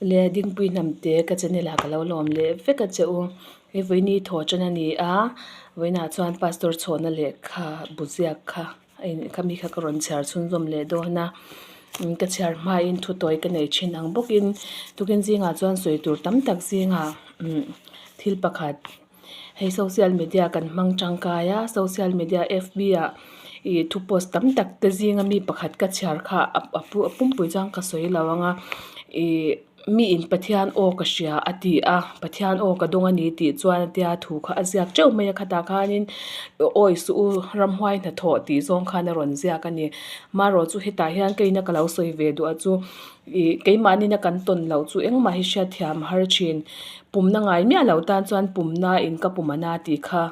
Le Dingpui Hnamte ka channel ah ka lo lawm leh vek a che u. Hei vawiini thaw tan a ni a, vawiinah chuan pastor chhawhna lehkha bu ziak kha a in khami kha ka rawn chhiar chhunzawm leh dawn a. Ka chhiar hmain thu tawi ka nei thin ang bawkin tukin zingah chuan sawi tur tam tak zingah umm thil pakhat hei social media kan hmang tangkai a social media fb ah ih thu post tam tak te zinga mi pakhat ka chhiar kha a pumpui chuan ka sawi lo ang a ih mi in Pathian aw ka hria a ti a Pathian aw ka dawng a ni tih chuan a tia thu kha a ziak teuh mai a khatah khanin awi suh u ramhuai hnathawh tih zawng khan a rawn ziak a ni marawh chu hetah hian ka ina ka lo sawi ve duh a chu ih keimahni na kan tawn loh chu engmah hi hriatthiam a har thin. Pumna ngai miah lo tan chuan pumna in ka pum ana tih kha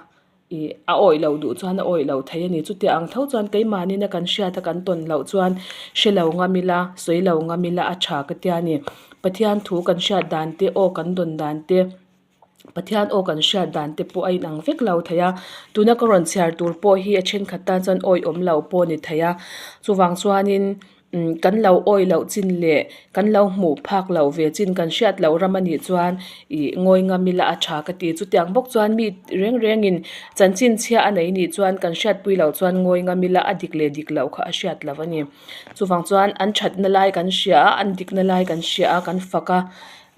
ih a awih loh duh chuan a awih loh thei a ni. Chutiang ang tho chuan keimahni na kan hriat a kan tawn loh chuan hre lo ngam ila, sawi lo ngam ila a tha ka tia ni. Pathian thu kan hriat dan te, aw kan dawn dan te, Pathian aw kan hriat dan te pawh a inang vek lo thei a. Tuna ka rawn chhiar tur pawh hi a thenkhat tan chuan awihawm lo pawh a ni thei a. Chuvang chuanin. Umm kan lo awi loh chin leh kan lo hmuh phak loh ve chin kan hriat loh ram a nih chuan ih ngawi ngam ila a tha ka ti. Chutiang bawk chuan mi reng rengin chanchin chhia a nei nih chuan kan hriatpui loh chuan ngawi ngam ila a dik leh dik loh kha a hriat loh a ni. Chuvang chuan an thatna lai kan hria a, an dikna lai kan hria a, kan fak a,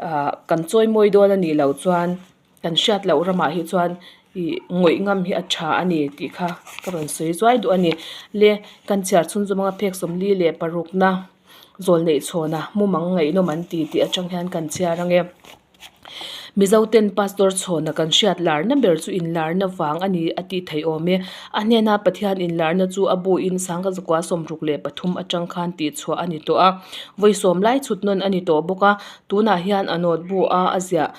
ah kan chawimawi dawn a nih loh chuan. Kan hriat loh ramah hi chuan ih ngawih ngam hi a tha a ni tih kha ka rawn sawi zuai duh a ni. Le kan chhiar chhun zawm anga phek sawmli leh parukna zawl neih chhawna mumang ngaihnawm an ti tih atang hian kan chhiar ang e. Mizo ten pastor chhawna kan hriat larna ber chu inlarna vang a ni a tih theih awm e. A hnena Pathian inlarna chu a bu in sangha zakua 63 atang khan tih chhuah a ni tawh a. Vawi sawm lai chhut nawn a ni tawh bawk a. Tunah hian a note bu a a ziah.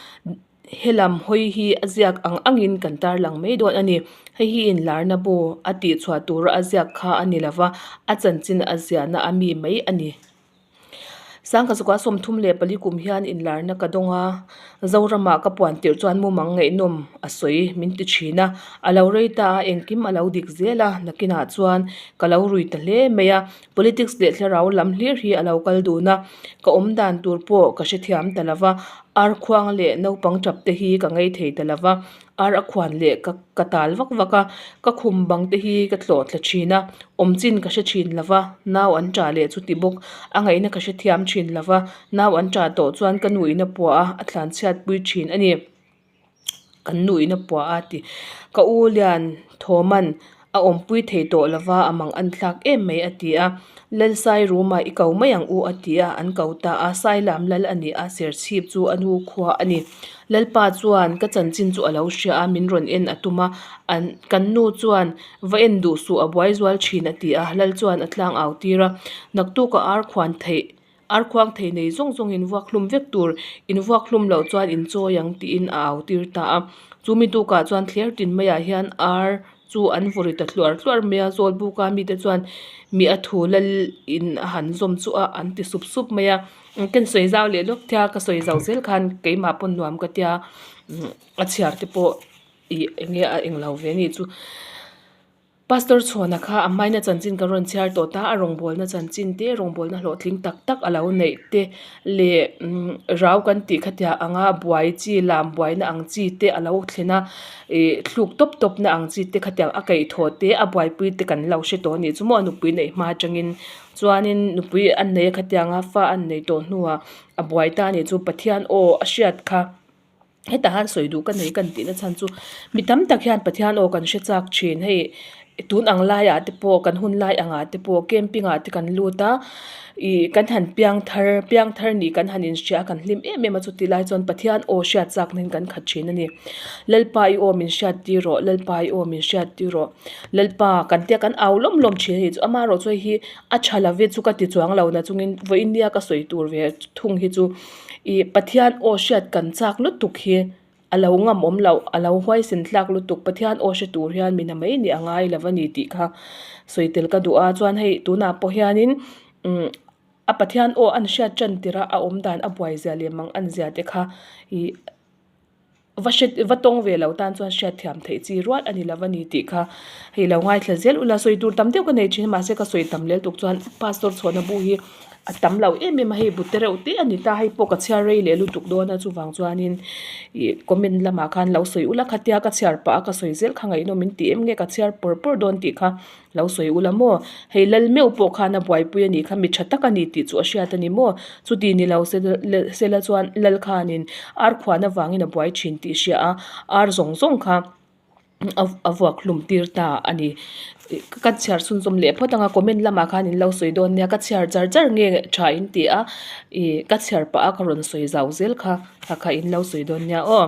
Helam hawi hi a ziak ang angin kan tarlang mai dawn a ni. Hei hi inlarna bu a tihchhuah tura a ziak kha a ni lova, a chanchin a ziahna a mi mai a ni. Sangkhat chukah 34 kum hian inlarna ka dawng a, Zoramah ka puan tirh chuan mumang ngaihnawm a sawi min ti thin a. A lo rei ta a, engkim a lo dik zel a, nakinah chuan ka lo rui ta hle mai a. Politics leh thlarau lam hlir hi a lo kal dun a, ka awm dan tur pawh ka hrethiam ta lo va, ar khuang leh naupang tap te hi ka ngei thei ta lo va, ar a khuan leh ka ka tal vak vak a, ka khum bang te hi ka tlawh thla thin a, awm chin ka hre thin lo va, nau an tah leh chuti bawk a ngaihna ka hrethiam thin lo va, nau an tah tawh chuan ka nu in a puah a, a thlanchhiat pui thin a ni. Kan nu in a puah a ti. Ka u lian Thawman a awmpui thei tawh lova a mang an thlak em mai a ti a. Lal Sai Ruma i ko mai ang u a ti a, an ko ta a. Sailam lal a ni a, Serchhip chu a nu khua a ni. Lalpa chuan ka chanchin chu a lo hria a, min rawn en a tum a. An kan nu chuan va en duh suh a buai zual thin a ti a. Lal chuan a tlang au tir a, Naktuk a ar khuan theih Ar khuang thei nei zawng zawng in vuak hlum vek tur, in vuak hlum loh chuan in chawi ang tiin a au tir ta a. Chu mi tukah chuan thler tin maiah hian ar chu an vaw ri ta hluar hluar mai a, Zawlbuka mite chuan mi a thu lal in a han zawm chu a an ti sup sup mai a. Ken sawi zau leh lawk thia ka sawi zau zel khan keimah pawn nuam ka tia a chhiar te pawh ih eng nge a englo ve a nih chu. Pastor Chhuana kha a hmaina chanchin ka rawn chhiar tawh ta, a rawngbawlna chanchin te, rawngbawlna hlawhtling tak tak a lo neih te leh rau kan tih khatiang anga buai chi lam buaina ang chi te a lo thlen a, ih thluk tawp tawp na ang chi te khatiang a kaihthawh te a buaipui te kan lo hre tawh a nih chu maw nupui neih hma atangin chuanin nupui an nei a khatianga fa an nei tawh hnuah a buai ta a nih chu Pathian aw a hriat kha. Hetah hian sawi duh ka nei kan tihna chhan chu mi tam tak hian Pathian aw kan hre chak thin hei tun ang laiah te pawh kan hun lai angah te pawh camping ah te kan lut a ih kan han piang thar piang thar nih kan han inhria a kan hlim em em a chuti lai chuan Pathian aw hriat chak na in kan khat thin a ni Lalpa i aw min hriat tir rawh Lalpa i aw min hriat tir rawh Lalpa kan tia kan au lawm lawm thin a ni chu amaherawhchu hei hi a tha love chu ka ti chuang lo na chungin vawiin nia ka sawi tur ve thung hi chu. Ih Pathian aw hriat kan chak lutuk hi a lo ngam awm loh a lo huaisin tlak lutuk Pathian aw hre tur hian mina mai nih a ngai lo a ni tih kha sawi tel ka duh a chuan hei tunah pawh hianin umm a Pathian aw an hriat tan tirh a a awm dan a buai zia leh mang an zia te kha ih. Va hre va tawng ve lo tan chuan hriat thiam theih chi rual a ni lo a ni tih kha hei lo ngaithla zel ula sawi tur tam deuh ka nei thin a mahse ka sawi tam lel tuk chuan pastor chhuahna bu hi. A tam lo em em a hei bu te reuh te a ni ta hei pawh ka chhiar rei leh lutuk dawn a chuvang chuanin ih comment lamah khan lo sawi ula khatia ka chhiar pah a ka sawi zel kha ngaihnawm in ti em nge ka chhiar pawr pawr dawn tih kha lo sawi ula maw hei lal meuh pawh khan a buaipui a nih kha mi tha tak a ni tih chu a hriat a ni maw chuti ni lo se sela chuan lal khanin ar khuan avangin a buai thin tih hria a ar zawng zawng kha. a vuak hlum tir ta a ni ka chhiar chhunzawm leh phawt ang a comment lamah khan in lo sawi dawn nia ka chhiar char char nge tha in ti a ih ka chhiar pah a ka rawn sawi zau zel kha kha kha in lo sawi dawn nia aw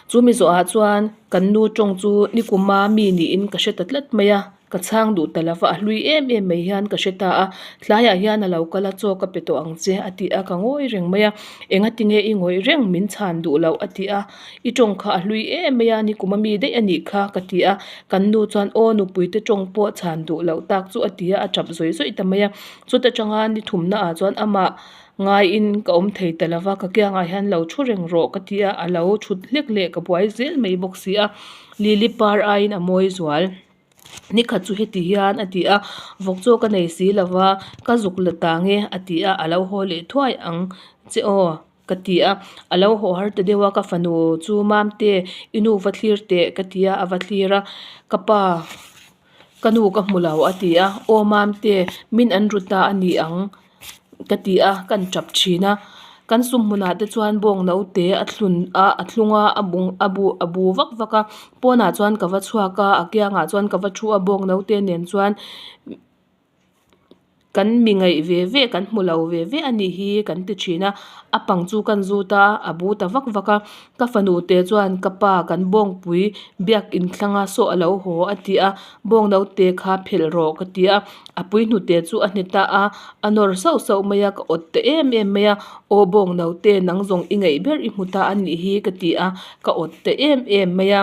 chu mi zawhah chuan kan nu tawng chu nikuma mi niin ka hre ta tlat mai a. Ka chhang duh ta lova a hlui em em mai hian ka hre ta a, tlaiah hian a lo kal a chaw ka pe tawh ang che a ti a, ka ngawi reng mai a, enga tinge i ngawih reng min chhan duh loh a ti a, i tawng kha a hlui em mai a, nikum ami daih a nih kha ka ti a, kan nu chuan aw nupui te tawng pawh chhan duh loh tak chu a ti a, a tap zawih zawih ta mai a, chuta tanga ni thumna ah chuan amah ngaiin ka awm thei ta lova ka kiangah hian lo thu reng rawh ka ti a, a lo thut hlek leh ka buai zel mai bawk si a, lily par aiin a mawi zual. Nikhat chu heti hian a ti a, vawk chaw ka nei si lo va, ka zuk la ta nge a ti a, a lo haw leh thuai ang che aw ka ti a, a lo haw har ta deuh a, ka fanu chu Mamte i nu va thlir teh ka ti a, a va thlir a, ka pa ka nu ka hmu lo a ti a, aw Mamte min an ru ta a ni ang. Ka ti a, kan tap thin a, kan sum hmunah te chuan bawng naute a thlun a a thlung a a bung a bu a bu vak vak a pawnah chuan ka va chhuak a a kiangah chuan ka va thu a bawng naute nen chuan kan mi ngaih ve ve kan hmu lo ve ve a nih hi kan ti thin a a pang chu kan zut a a bu ta vak vak a. Ka fanu te chuan ka pa kan bawngpui biak inthlanga saw a lo haw a ti a, bawng naute kha phelh rawh ka ti a, a pui hnute chu a hne ta a, a nawr sauh sauh mai a, ka awt ta em em mai a, aw bawng naute nang zawng i ngaih ber i hmu ta a nih hi ka ti a, ka awt ta em em mai a.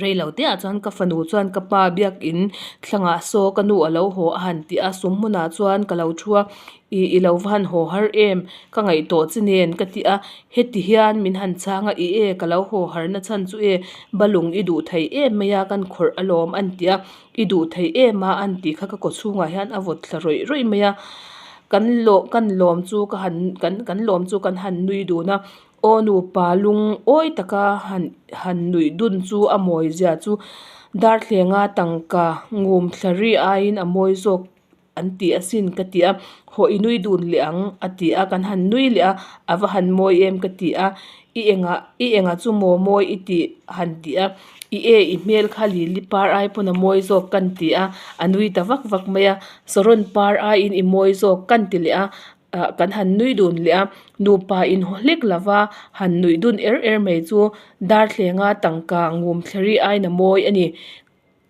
Rei lo te ah chuan ka fanu chuan ka pa biakin thlangah saw ka nu a lo haw a han ti a, sum hmunah chuan ka lo thu a, ih i lo va han haw har em ka ngaih tawh che nen ka ti a, heti hian min han chhang a, ih e ka lo haw har na chhan chu e balung i duh thei em mai a kan khawrh alawm an ti a, i duh thei em a an tih kha ka kaw chhungah hian a vawt thla rawih rawih mai a, kan lawm kan lawm chu ka han kan kan lawm chu kan han nui dun a. Aw nupa lungawi taka han han nuih dun chu a mawi zia chu darthlenga tangka ngum thla ri aiin a mawi zawk an ti asin ka ti a, haw i nui dun leh ang a ti a, kan han nui leh a, a va han mawi em ka ti a, i engah i engah chu maw mawi i tih han ti a, i e i hmel kha lili par ai pawn a mawi zawk kan ti a, a nui ta vak vak mai a, saron par aiin i mawi zawk kan ti leh a. ah kan han nui dun leh a nupa inhaw hlek lova han nuih dun er er mai chu darthlenga tangka ngum thlari aina mawi a ni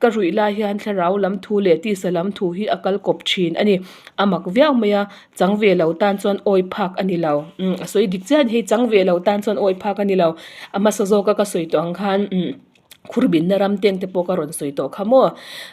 ka ruih lai hian thlarau lam thu leh tisa lam thu hi a kal kawp thin a ni a mak viau mai a chang ve lo tan chuan awi phak a ni lo umm a sawi dik chiah a ni hei chang ve lo tan chuan awi phak a ni lo a hmasa zawka ka sawi tawh ang khan umm. Khurbinna ram teng te pawh ka rawn sawi tawh kha maw?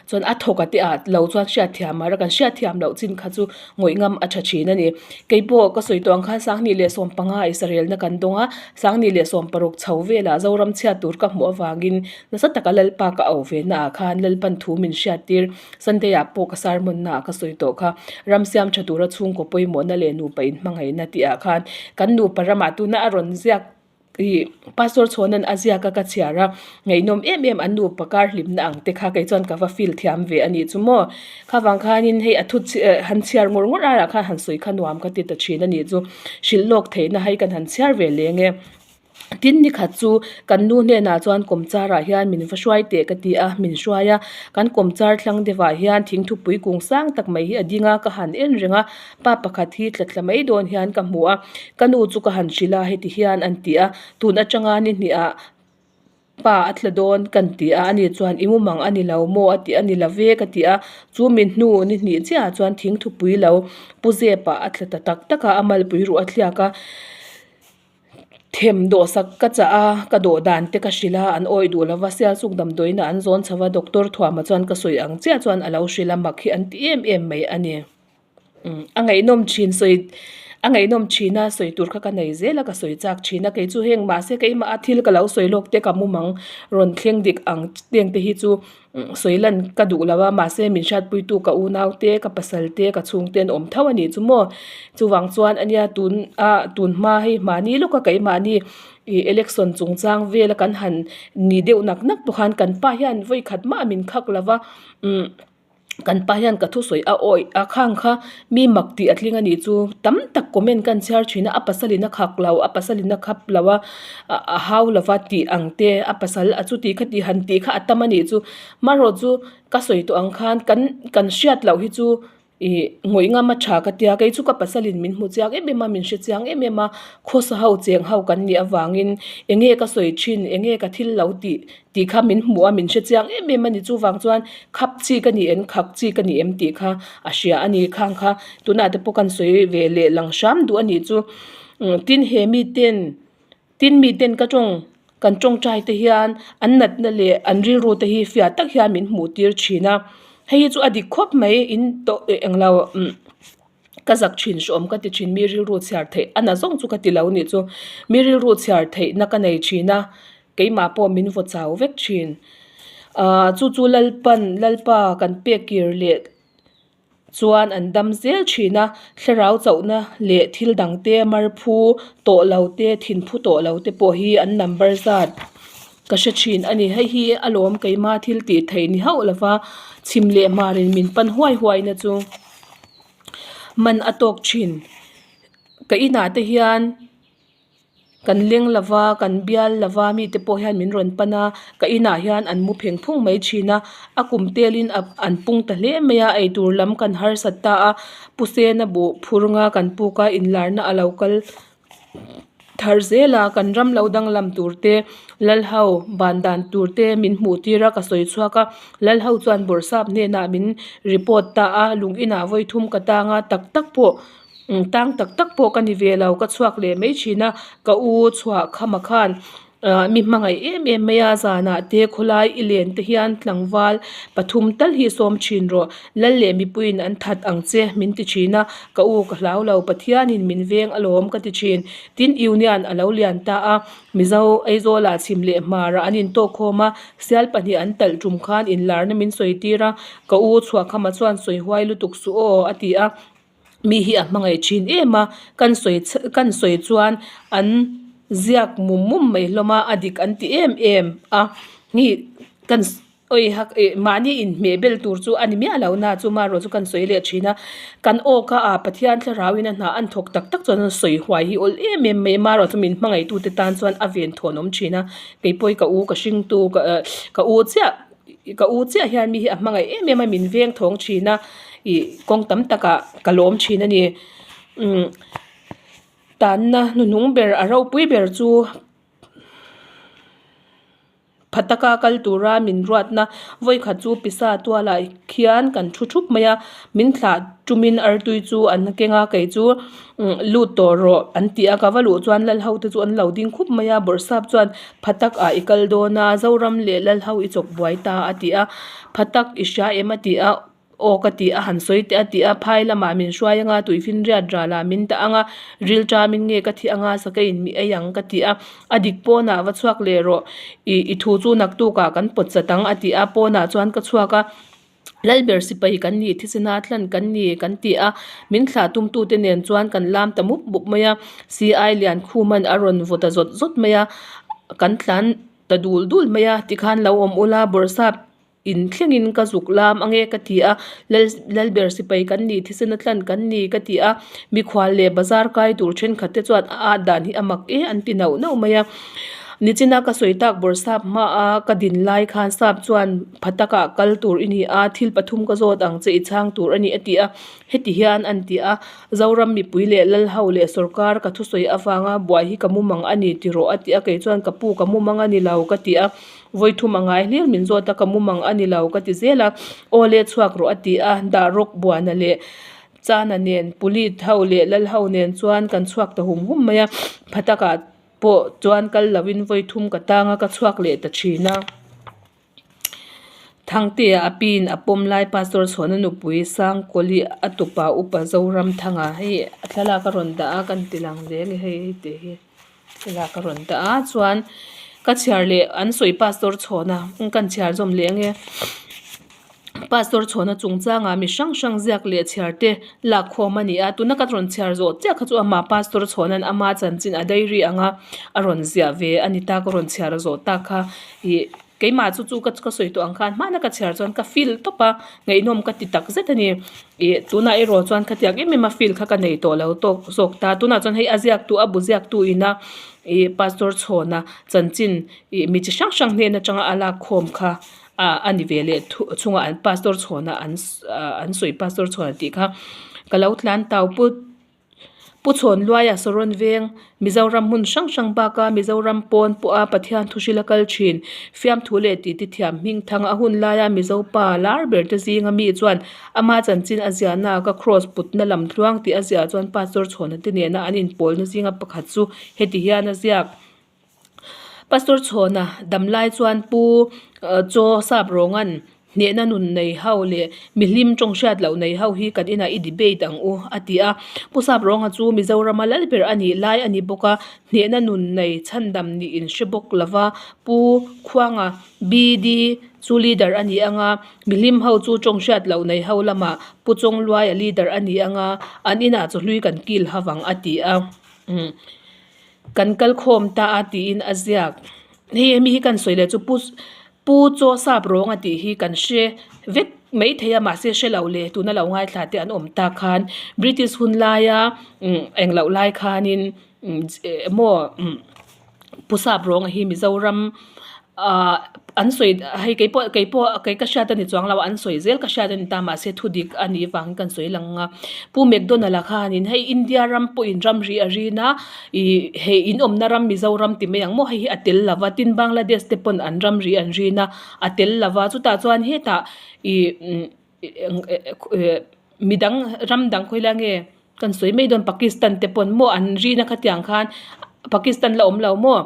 Chuan a thawk a te ah lo chuan hriatthiam a kan hriatthiam loh chin kha chu ngawih ngam a tha thin a ni. Kei pawh ka sawi tawh ang khan Sangni leh Sawmpanga Israelna kan dawng a, Sangni leh Sawmparuk chho velah Zoram chhiat tur ka hmuh avangin nasa taka Lalpa ka auh ve naah khan Lalpan thu min hriattir Sunday ah pawh ka sermon naah ka sawi tawh kha. Ram siam tha tura chhungkaw pawimawhna leh nupa inhmangaihna tih ah khan kan nupa ramah tuna a rawn ziak Ih pastor chhuanan a ziak a ka chhiar a ngaihnawm em em an nupa kar hlimna ang te kha kei chuan ka va feel thiam ve a nih chu maw khavang khanin hei a thu han chhiar ngawr ngawr arah khan han sawi kha nuam ka ti ta thin a nih chu hrilh lawk theihna hei kan han chhiar ve leng e tin nikhat chu kan nu hnenah chuan kawmchar ah hian min va hruai teh ka ti a min hruai a kan kawmchar thlang deuh ah hian thingthupui kung sang tak mai hi a ding a ka han en reng a. Pa pakhat hi tla tla mai dawn hian ka hmu a, ka nu chu ka han hrilh a, heti hian an ti a, tun atanga ni hnih ah pa a tla dawn kan ti a, ani chuan i mumang a ni lo maw a ti a ni lo ve ka ti a, chu mi hnu ni hnih chiah ah chuan thingthupui lo pu zep ah a tla ta tak tak a, a malpui ruh a thliak a. Them dawhsak ka chah a, ka dawh dan te ka hrilh a, an awih duh lova Sialsuk damdawiin ah an zawn chho a, doctor thuama chuan ka sawi ang chiah chuan a lo hrilh a, mak hi an ti em em mai a ni. A ngaihnawm thin sawi A ngaihnawm thin a, sawi tur kha ka nei zel a, ka sawi chak thin a, kei chu heng mahse keimah a thil ka lo sawi lawk te ka mumang rawn thleng dik ang teng te hi chu sawi lan ka duh lo a, mahse min hriatpuitu ka unau te, ka pasal te, ka chhungte an awm tho a nih chu maw. Chuvang chuan ania tun a tun hma hei mahni lawk a keimahni ih election chungchang vel a kan han ni deuh nak nak pawh khan kan pa hian vawi khat mah min khak lo va umm. Kan pa hian ka thusawi a awih a khang kha mi mak tih a tling a nih chu tam tak comment kan chhiar thin a a pasal in a khak lo a pasal in a khap lo a a hau lo va tih ang te a pasal a chuti kha tih han tih kha a tam a nih chu marawh chu ka sawi tawh ang khan kan kan hriat loh hi chu ih ngawih ngam a tha ka tia kei chu ka pasal in min hmu chiang em em a min hre chiang em em a khawsa ho cheng ho kan nih avangin eng nge ka sawi thin eng nge ka thil lo tih tih kha min hmuh a min hre chiang em em a ni chuvang chuan khap chi ka ni em khak chi ka ni em tih kha a hria a ni khang kha tunah te pawh kan sawi ve leh lang hram duh a nih chu tin he mi ten tin mi ten ka tawng kan tawngtai te hian an natna leh an rilru te hi fiah tak hian min hmuh tir thin a hei hi chu a dik khawp mai in tawh englo umm. Ka zak thin hrawm ka ti thin mi rilru chhiar theih a na zawng chu ka ti lo nih chu mi rilru chhiar theih na ka nei thin a keimah pawh min vaw chau vek thin ahh chu chu Lalpan Lalpa kan pek kir leh chuan an dam zel thin a thlarau chauhna leh thil dang te marphu tawh lo te thinphu tawh lo te pawh hi an number zat ka hre thin a ni hei hi a lawm keima thil tih theih ni hauh lova chhim leh hmarin min pan huai huai na chu. Man a tawk thin ka inah te hian kan leng lova kan bial lova mite pawh hian min rawn pan a ka inah hian an mu pheng phung mai thin a a kum telin an pung ta hle mai a eitur lam kan harsat ta a pu sena buh phur nga kan puk a inlarna a lo kal. Thar zela kan ram lo danglam tur te lal ho ban dan tur te min hmuh tir a ka sawi chhuak a lal ho chuan bawrhsap hnenah min report ta a lung inah vawi thum ka tang a tak tak pawh tang tak tak pawh ka ni ve lo ka chhuak leh mai thin a ka u chhuah khama khan Ah mi hmangaih em em mai a zanah te khawlai i len te hian tlangval pathum tal hi sawm thin rawh lal leh mipuiin an that ang che min ti thin a ka u ka hlau lo Pathianin min veng alawm ka ti thin tin union a lo lian ta a Mizo Aizawlah chhim leh hmarah an intawk khawm a sial pahnih an talh tum khan inlarna min sawi tir a ka u chhuahkhama chuan sawi huai lutuk suh aw a ti a. Mi hi a hmangaih thin em a kan sawi kan sawi chuan an ziak mum mum mai hlawm a a dik an ti em em a hi kan awi hak ih mahni inhmeh bel tur chu a ni miah lo na chu marawh chu kan sawi leh thin a kan aw kha ah Pathian thlarauin a hna an thawk tak tak chuan sawi huai hi awl em em mai a marawh chu min hmangaih tute tan chuan a ven thawn awm thin a keipawh hi ka u ka hringtu ka ka u chiah. Ka u chiah hian mi hi a hmangaih em em a min veng thawng thin a ih kawng tam takah ka lawm thin a ni umm tanna hnuhnung ber a ropui ber chu pha taka kal tura min ruatna vawikhat chu pisa tualah khian kan thu thup mai a min thlah tumin artui chu an keng a kei chu umm lut tawh rawh an ti a ka va luh chuan lal ho te chu an lo ding khup mai a bawrhsap chuan pha tak ah i kal dawn a Zoram leh lal ho i chawk buai ta a ti a pha tak i hria em a ti a aw ka ti a han sawi teh a ti a phai lamah min hruai anga tuifinriat ralah min dah anga ril tamin nge ka thih anga sakeiin mi ei ang ka ti a a dik pawnah va chhuak leh rawh ih i thu chu naktukah kan pawt chat ang a ti a pawnah chuan ka chhuak a. Lalber sipai kan ni thisena tlan kan ni kan ti a min thlah tumtute nen chuan kan lam ta mup mup mai a CI Liankhuman a rawn vaw ta zawt zawt mai a kan tlan ta dul dul mai a tikhan lo awm ula bawrhsap in thlengin ka zuk lam ange ka ti a lal lalber sipai kan ni thisena tlan kan ni ka ti a mikhual leh bazar kai tur thenkhat te chuan a at dan hi a mak e an ti nauh nauh mai a. Nichina ka sawi tak bawrhsap hmaa ka din lai khan sap chuan pha takah kal tur i ni a, thil pathum ka zawt ang che i chhang tur a ni a ti a. Heti hian an ti a, Zoram mipui leh Lalho leh sawrkar ka thusawi avanga buai hi ka mumang a ni ti rawh a ti a, kei chuan ka pu ka mumang a ni lo ka ti a, vawithum a ngai hlir min zawt a ka mumang a ni lo ka ti zel a, aw le chhuak rawh a ti a, dah rawk buana leh chana nen pulit ho leh Lalho nen chuan kan chhuak ta hum hum mai a, pha takah. pawh chuan kal lovin vawi thum ka tang a ka chhuak leh ta thin a. Thangtea a piin a pawm lai Pastor Chhuana nupui Sangkawli a tupa upa Zoramthanga hei a thlalak a rawn dah a kan ti lang hle a ni hei heti hi thlalak a rawn dah a chuan ka chhiar leh an sawi Pastor Chhuana kan chhiar zawm leh ange. Pastor chhuahna chungchangah mi hrang hrang ziak leh chhiar te lak khawm a ni a, tuna ka rawn chhiar zawh chiah kha chu amah Pastor chhuahna'n ama chanchin a diary anga a rawn ziah ve a ni ta ka rawn chhiar zawh tak kha ih keimah chu chu ka sawi tawh ang khan hmana ka chhiar chuan ka feel tawp a ngaihnawm ka ti tak zet a ni ih tunah erawh chuan khatiang em em a feel kha ka nei tawh lo tawk zawk ta tunah chuan hei a ziaktu a bu ziaktu ina ih Pastor chhuahna chanchin ih mi chi hrang hrang hnen atanga a lak khawm kha. ah a ni ve leh thu chungah an pastor chhuahna an ah an sawi pastor chhuahna tih kha ka lo tlan tau put pu chhawn luaia saron veng mizoram hmun hrang hrang baka mizoram pawn pawha pathian thu hrila kal thin fiamthu leh titi thiam hming thang a hun laia mizo pa lar ber te zinga mi chuan ama chanchin a ziahna ka cross putna lam tluang tih a ziah chuan pastor chhuahna te nena an inpawlna zinga pakhat chu heti hian a ziak. Pastor Chhawna damlai chuan Pu Chaw Sap Rawnga'n hnehna nun nei ho leh mihlim tawng hriat loh nei ho hi kan inah i debate ang u a ti a. Pu Sap Rawnga chu Mizorama lal ber a nih lai a ni bawk a, hnehna nun nei chhandam nih in hre bawk lova Pu Khuanga BD chu leader a ni ang a, mihlim ho chu tawng hriat loh nei ho lamah Pu Chawngluaia leader a ni ang a, an inah chawhlui kan kil ho vang a ti a. Kan kal khawm ta a tiin a ziak. Hei hemi hi kan sawi leh chu pu pu chaw sap rawng a tih hi kan hre vek mai thei a mahse hre lo leh tuna lo ngaithla te an awm tak khan British hun laia umm engloh lai khanin umm maw umm pu sap rawnga hi Mizoram Ahh an sawi hei keipawh keipawh kei ka hriat a ni chuang lo a an sawi zel ka hriat a ni ta mahse thu dik a nih vangin kan sawi lang ang a Pu McDonald-a khanin hei India ram pawhin ramri a rin a ih hei in awmna ram Mizoram ti mai ang maw hei hi a tel lova tin Bangladesh te pawn an ramri an rin a a tel lova chutah chuan hetah ih midang ram dang khawilai nge Kan sawi mai dawn Pakistan te pawn maw an rina khatiang khan Pakistan la awm lo maw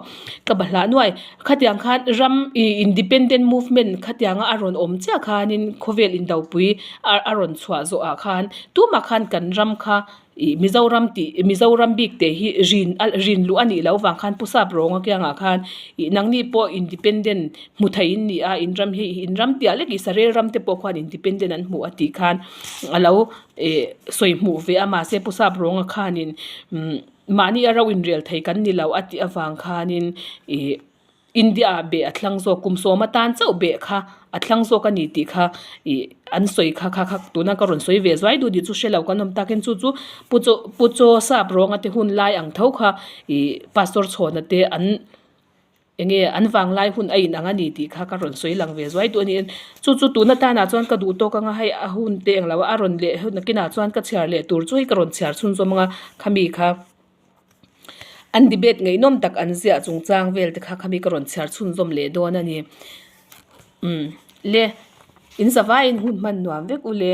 ka bahlah nuai khatiang khan ram ih independent movement khatianga a rawn awm chiah khanin khawvel indopui a a rawn chhuah zawh ah khan tumah khan kan ram kha ih Mizoram tih Mizoram bik te hi rin a rin luh a nih loh vang khan Pu Sap Rawnga kiangah khan ih nangni pawh independent hmu thei in ni a in ram hi in ram tiah lek Israel ram te pawh khuan independent an hmu a tih khan a lo. Ih sawi hmuh ve a mahse Pu Sap Rawnga khanin umm mahni a ro inrel thei kan ni lo a tih avang khanin ih India ah beh a thlang zawk kum sawm atan chauh beh kha a thlang zawk a ni tih kha ih an sawi kha kha kha tuna ka rawn sawi ve zuai duh tih chu hre lo kan awm takin chu chu Pu Chaw Pu Chaw Sap Rawnga te hun lai ang tho kha ih Pastor Chhawna te an. Enge an vanglai hun a inang a ni tih kha ka rawn sawi lang ve zuai duh a ni. Chu chu tuna tanah chuan ka duh tawk anga hei a hun te englo a rawn leh hun nakinah chuan ka chhiar leh tur chu hei ka rawn chhiar chhunzawm anga khami kha an debate ngaihnawm tak an ziah chungchang vel te kha khami ka rawn chhiar chhunzawm leh dawn a ni. Umm le in zavaiin hun hman nuam vek u le.